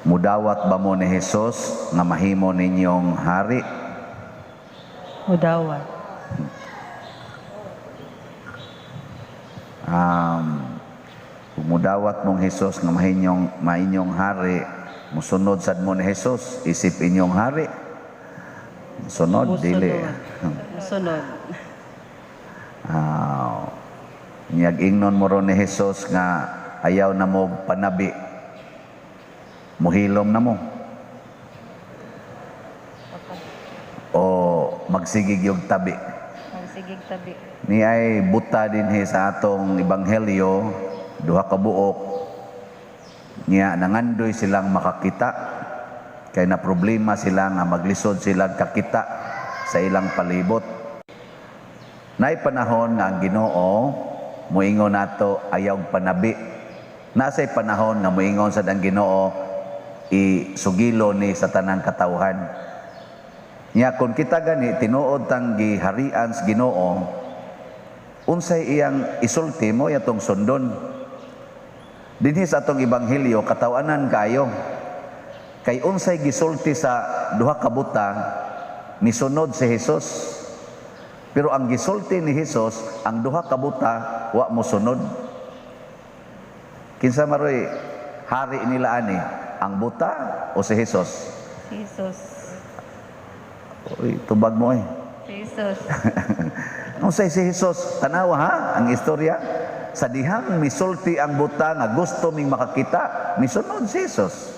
Mudawat ba mo ni Jesus nga mahimo ninyong hari? Mudawat. Kung mudawat mong Jesus nga mainyong hari, musunod sad mo ni Jesus, isip inyong hari. Sunod, dili. Musunod. Niyag ingnon mo ron ni Jesus nga ayaw na mo panabi. Muhilom na mo. O magsigig yung tabi. Magsigig tabi. Ni ay buta dinhi sa atong ebanghelyo, duha ka buok niya nangandoy silang makakita kay na problema sila nga maglisod sila kakita sa ilang palibot. Nay panahon nga ang Ginoo moingon nato ayaw panabi. Nasay panahon nga moingon sad ang Ginoo isugilo ni sa tanang katawhan. Nya kung kita gani tinuod tang giharian sa Ginoo, unsay iyang isulti mo yatong sundon. Dinhi sa atong ebanghelyo katawanan kayo. Kay unsay gisulti sa duha ka buta misunod si Jesus. Pero ang gisulti ni Jesus, ang duha ka buta wa mosunod. Kinsa maroy hari nila ani, ang buta o si Jesus? Si Jesus. Uy, tubag mo eh. Si Jesus. Unsay si Jesus? Tanawa ha, ang istorya. Sa dihang misulti ang buta nga gusto ming makakita, misunod si Jesus.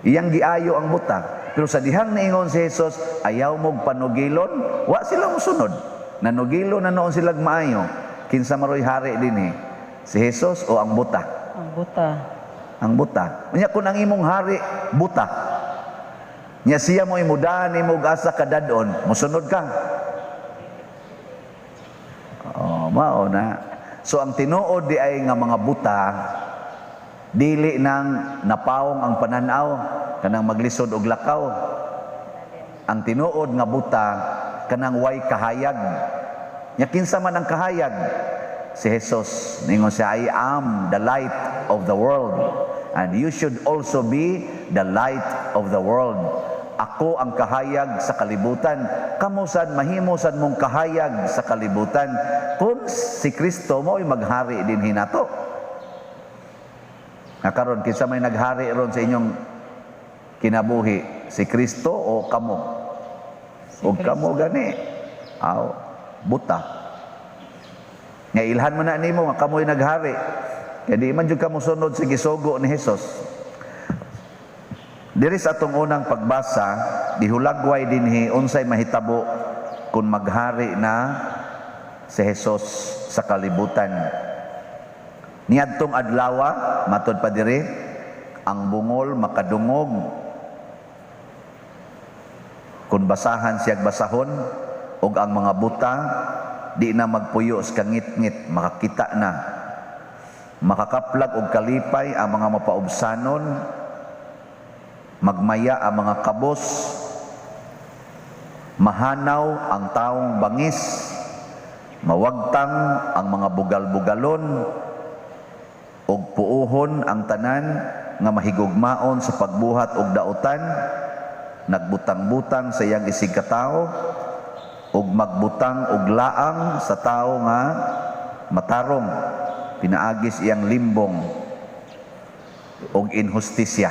Iyang giayo ang buta. Pero sa dihang niingon si Jesus, ayaw mong panugilon, wa sila mosunod. Nanugilon na noon sila maayo. Kinsa maroy hari dinhi? Si Jesus o ang buta? Ang buta. Ang buta. Unya kung ang imong hari buta. Nya siya mo imudahan nimo og asa kadadon, mosunod ka. Oh, mao na. So ang tinuod di ay nga mga buta dili nang napawong ang pananaw kanang maglisod og lakaw. Ang tinuod nga buta kanang way kahayag. Nya kinsa man ang kahayag? Si Jesus. Ningon siya, "I am the light of the world and you should also be the light of the world." Ako ang kahayag sa kalibutan. Kamo sad mahimo sad mong kahayag sa kalibutan kung si Kristo mo ay maghari din hinato. Nga karon kinsa may naghari ron sa inyong kinabuhi, si Kristo o kamo? Si O kamo Kristo. Gani. Aw, buta. Nga ilhan man na nimo nga kamo'y naghari. Kaya di man jud kamo sunod sa gisugo ni Jesus. Diri sa atong unang pagbasa, gihulagway dinhi unsay mahitabo kung maghari na si Jesus sa kalibutan. Niadtong adlawa, matod pa diri, ang bungol makadungog. Kung basahan siyag basahon, ug ang mga buta di na magpuyo sa kangitngit, makakita na. Makakaplag og kalipay ang mga mapaubsanon, magmaya ang mga kabos, mahanaw ang taong bangis, mawagtang ang mga bugal-bugalon, ug puohon ang tanan nga mahigugmaon sa pagbuhat og dautan, nagbutang-butang sa iyang isig katawo, ug magbutang og laang sa tawo nga matarong, pinaagis iyang limbong og inhustisya.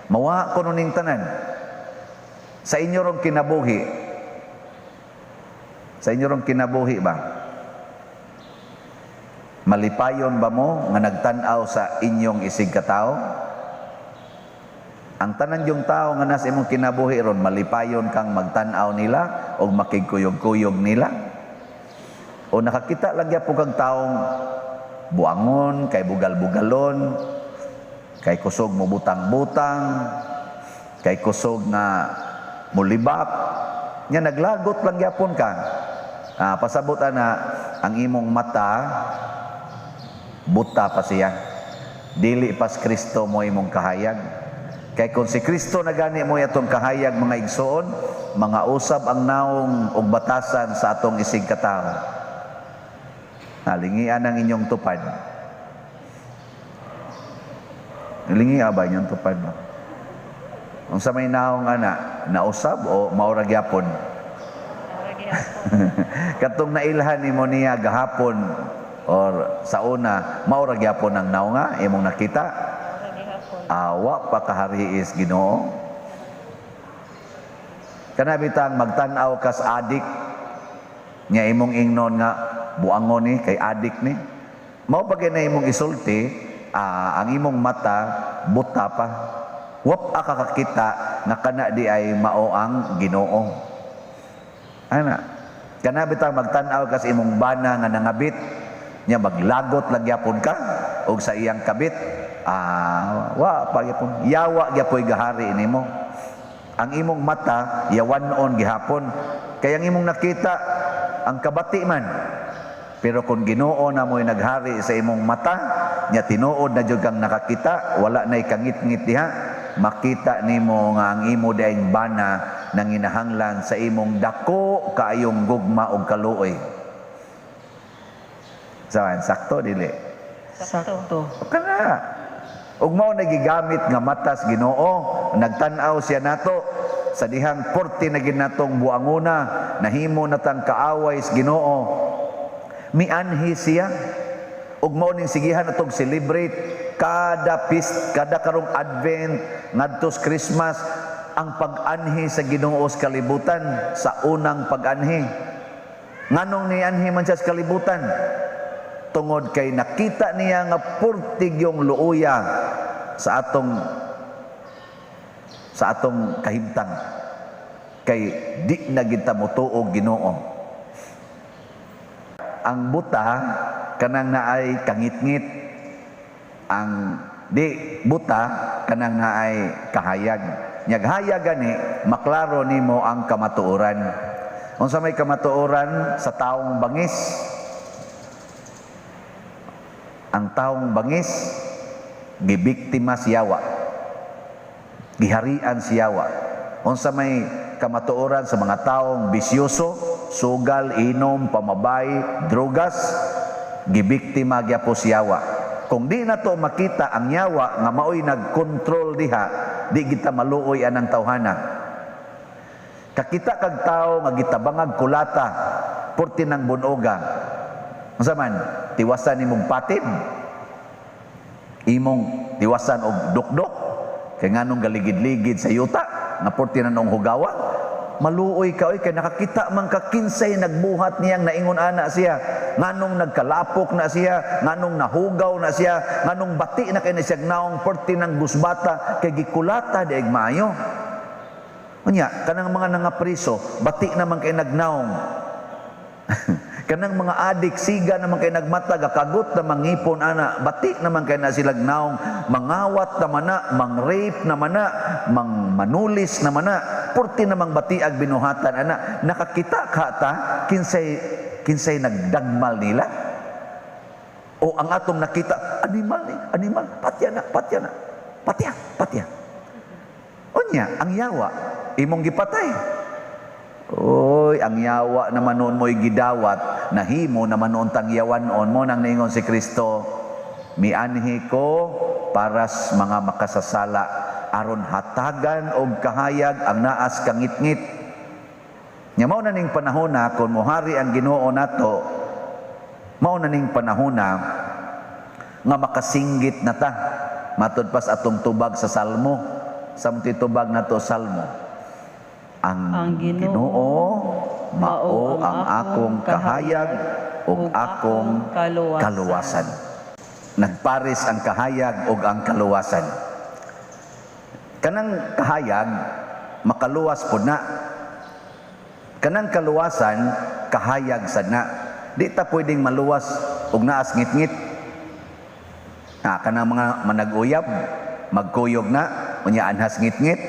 Mawa kuno ning tanan sa inyo rong kinabuhi. Sa inyo rong kinabuhi ba, malipayon ba mo nga nagtan-aw sa inyong isig katawo? Ang tanan yung tao nga nasa imong kinabuhi ron, malipayon kang magtan-aw nila o makigkuyog-kuyog nila? O nakakita lang gyapon kang taong buangon, kay bugal-bugalon, kay kusog mo butang-butang, kay kusog nga mulibak, nya naglagot lang gyapon ka. Pasabot ana ang imong mata buta pa siya. Dili pas Kristo mo imong kahayag. Kay kung si Kristo na gani mo atong kahayag, mga igsoon, mga usab ang naong og batasan sa atong isig katawo. Nalingian ang inyong tupad. Lingi ba yung tupad ba? Unsa may naong ana, nausab o mao ra gyapon? Mao ra gyapon. Katong nailhan nimo niya gahapon or sa una, mao ra gyapon ang naonga imong nakita? Mao ra gyapon. Awa pa kahari is Ginoo. Kana bitang magtan-aw kas adik nya imong ingnon nga buangon ni kay adik ni. Mao pa na imong isulti, ang imong mata buta pa. Wa pa kakakita nga kana di ay mao ang Ginoo. Ana. Kana bitang magtan-aw kas imong bana nga nangabit nya maglagot lang gyapon ka og sa iyang kabit, wa pa gyapon. Yawa gyapoy gahari nimo. Ang imong mata yawan-on gihapon. Kay ang imong nakita ang kabati man. Pero kung Ginoo na mo'y naghari sa imong mata, nya tinuod na jud kang nakakita, wala na'y kangit-ngit diha, makita nimo nga ang imo diayng bana nanginahanglan sa imong dako kaayong gugma og kaluoy. Sawan, sakto dili? Sakto. Kana. Ug mao na gigamit nga matas Ginoo, nagtan-aw siya nato sa dihang porte na ginatong buanguna, nahimo natang kaaway sa Ginoo. Mianhi siya. Ug mao ning sigihan natong celebrate kada feast, kada karong Advent ngadto sa Christmas, ang pag-anhi sa Ginoo sa kalibutan, sa unang pag-anhi. Nganong nianhi man siya sa kalibutan? Tungod kay nakita niya nga purtig yung luuya sa atong kahimtang, kay di na kita motuo Ginoo. Ang buta, kanang naay kangitngit. Ang di buta, kanang naay kahayag. Nyag hayag gani, maklaro nimo ang kamatuoran. Unsa may kamatuoran sa taong bangis? Ang taong bangis, gibiktima siyawa, giharian siyawa. Unsa may kamatuoran sa mga taong bisyoso, sugal, inom, pamabay, drogas? Gibiktima gyapo siyawa. Kung di na to makita ang yawa nga maoy nagkontrol diha, di kita maluoy anang tawhana. Kakita kag tao nga gitabangag kulata, purti ng bunoga. Unsa man, tiwasan nimong patid, imong tiwasan og dukdok, kay nganong galigid-ligid sa yuta nga purti na nung hugawa? Maluoy ka oy, kay nakakita man ka kinsay nagbuhat niyang naingon ana siya, nganong nagkalapok na siya, nganong nahugaw na siya, nganong bati na kay na siya naong purti ng gusbata, kay gikulata di maayo. Unya, kanang mga nangapriso, bati naman kay nagnaong. Kanang mga adik, siga naman kay nagmata, gakagot na mangipon ana, bati naman kay na silag naong, mangawat na mana, mang-rape na mana, mang manulis na mana, purti namang batiag binuhatan ana. Nakakita ka ta, kinsay nagdagmal nila? O ang atong nakita, animal ni, animal, patya na, patya na, patya, patya. Unya, ang yawa, imong gipatay. Oy, ang yawa naman noon mo'y gidawat, nahimo naman noon tang yawan-on mo nang niingon si Kristo, mianhi ko paras mga makasasala, aron hatagan og kahayag ang naas kangitngit. Nya mao na ning panahona kung mohari ang Ginoo nato, mao na ning panahona nga makasinggit na ta. Matud pas atong tubag sa Salmo, sa tubag nato Salmo. Ang Ang Ginoo Ginoo mao ang akong kahayag ug akong kaluwasan. Kaluwasan. Nagpares ang kahayag ug ang kaluwasan. Kanang kahayag makaluwas pod na. Kanang kaluwasan kahayag sad na. Di ta pwedeng maluwas og naas ngitngit. Na kanang mga manag-uyab magkuyog na unya anhas ngitngit,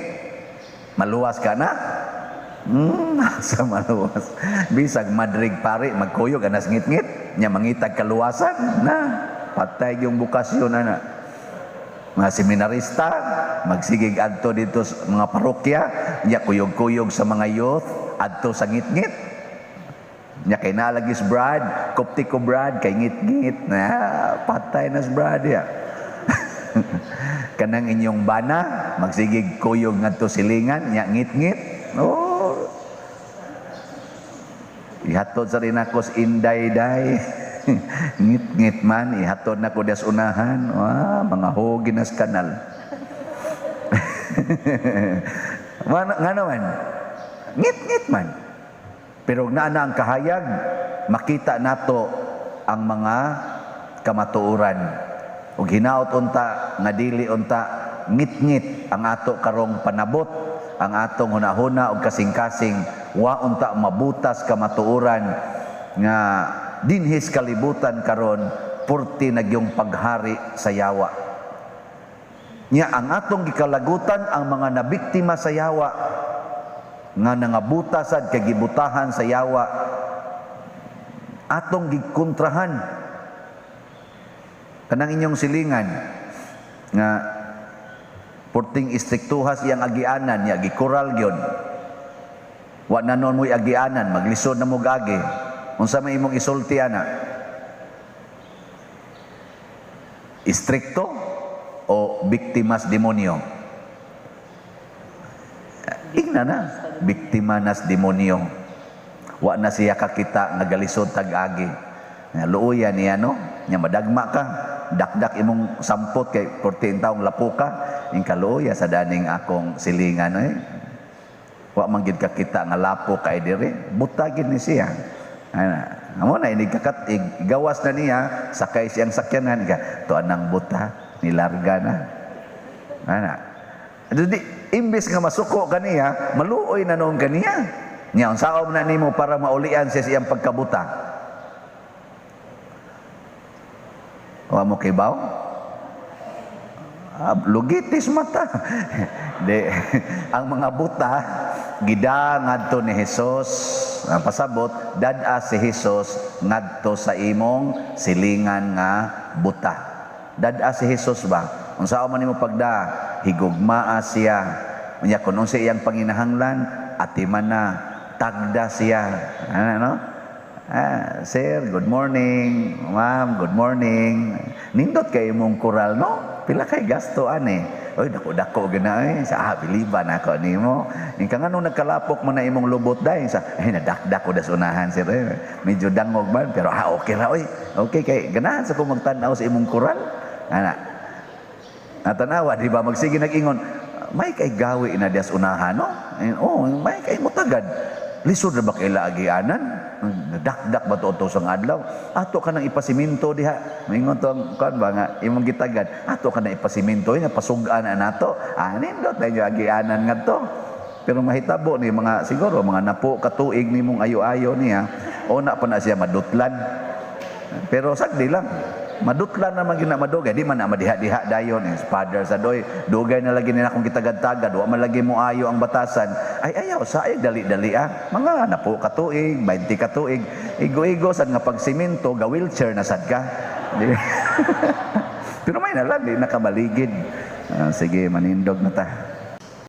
maluwas ka na. Sa maluwas. Bisag madrig pare magkuyog anas ngitngit, nya mangitag kaluwasan na patay yung bukasyon ana. Mga seminarista magsigig adto dito sa mga parokya, nya kuyog-kuyog sa mga youth adto sa ngitngit. Nya kay nalagis brad, kopti ko brad kay ngitngit na patay na sa brad ya. Kanang inyong bana magsigig kuyog ngadto silingan nya ngit-ngit. Oh. Ihatod sa rin ako sa inday-day. Ngit-ngit man, ihatod na ko das unahan. Wah, mga hogi nas kanal. Nga naman, ngit-ngit man. Pero naa na ang kahayag, makita nato ang mga kamatuoran. Ug hinaot unta nga dili unta ngit-ngit ang ato karong panabot, ang atong hunahuna ug kasing-kasing, wa unta mabutas kamatuoran nga dinhis kalibutan karon purti nagyong paghari sa yawa. Nya ang atong gikalagutan ang mga nabiktima sa yawa nga nangabuta sad kay gibutahan sa yawa, atong gikontrahan. Kanang inyong silingan nga purting istriktuhas iyang agianan, nya gikural gyud. Wa na noon mo'y agianan, maglisod na mo agi. Unsa may imong isulti ana? Istrikto o biktimas demonyo? Ingna na, biktima nas demonyo. Wa na siya kakita nga galisod tag-agi. Nga luoya niya, no? Nya madagma ka, dakdak imong sampot kay 14 taong lapo ka, ing kaluoya sa daning akong silingan eh. Wa man gid kakita nga lapo kay diri, butagin ni siya. Ana, amo na inig kakat-ig, gawas na niya, sakay siyang sakyanan ka, tuan ang buta, nilarga na. Ana. Di, imbes nga masuko kaniya, maluoy na noon kaniya. Nya unsaon na nimo para maulian siya siyang pagkabuta? Wa mo kibaw? Lugitis mata. Di, ang mga buta gida ngadto ni Hesus, ang pasabot dad-a si Hesus ngadto sa imong silingan nga buta. Dad-a si Hesus ba? Unsaon man nimo pagda? Higugmaa siya. Unya kun unsa iyang panginahanglan, atiman na, tagda siya. Ano, no? Ah, sir, good morning. Ma'am, good morning. Nindot kay imong kural, no? Pila kay gasto ani? Oy, dako-dako gina eh. Sa biliban ako nimo. Ing ka nganong nagkalapok man na imong lubot dai sa ay nadakdak ko das unahan, sir. Eh, medyo dangog man pero okay ra oy. Okay kay ganahan sa ko magtan-aw sa imong kural. Ana. Natanawa di ba magsige nag-ingon, may kay gawi na das unahan, no? Eh, oh, may kay mutagad. Lisod ra ba kay laagianan? Nadakdak ba to sa adlaw? Ato ka nang ipasiminto diha. Maingon to ang kuan ba nga imong gitagad. Ato ka nang ipasiminto nga pasug-an na nato. Nindot na inyo agianan ngadto. Pero mahitabo ni mga siguro mga napo katuig nimong ayo-ayo niya. O na pa na siya madutlan. Pero sagdi lang. Madutlan naman gyud na madugay, di man na madiha-diha dayon eh. Father sa doy, dugay na lagi nila kung kitagad-tagad, wa man lagi mo ayo ang batasan. Ay ayaw sa ay dali-dali ah. Mga napo ka tuig, 20 ka tuig, igo-igo sad nga pagsimento, ga wheelchair na sad ka. Pero may na lang di nakamaligid. Sige, manindog na ta.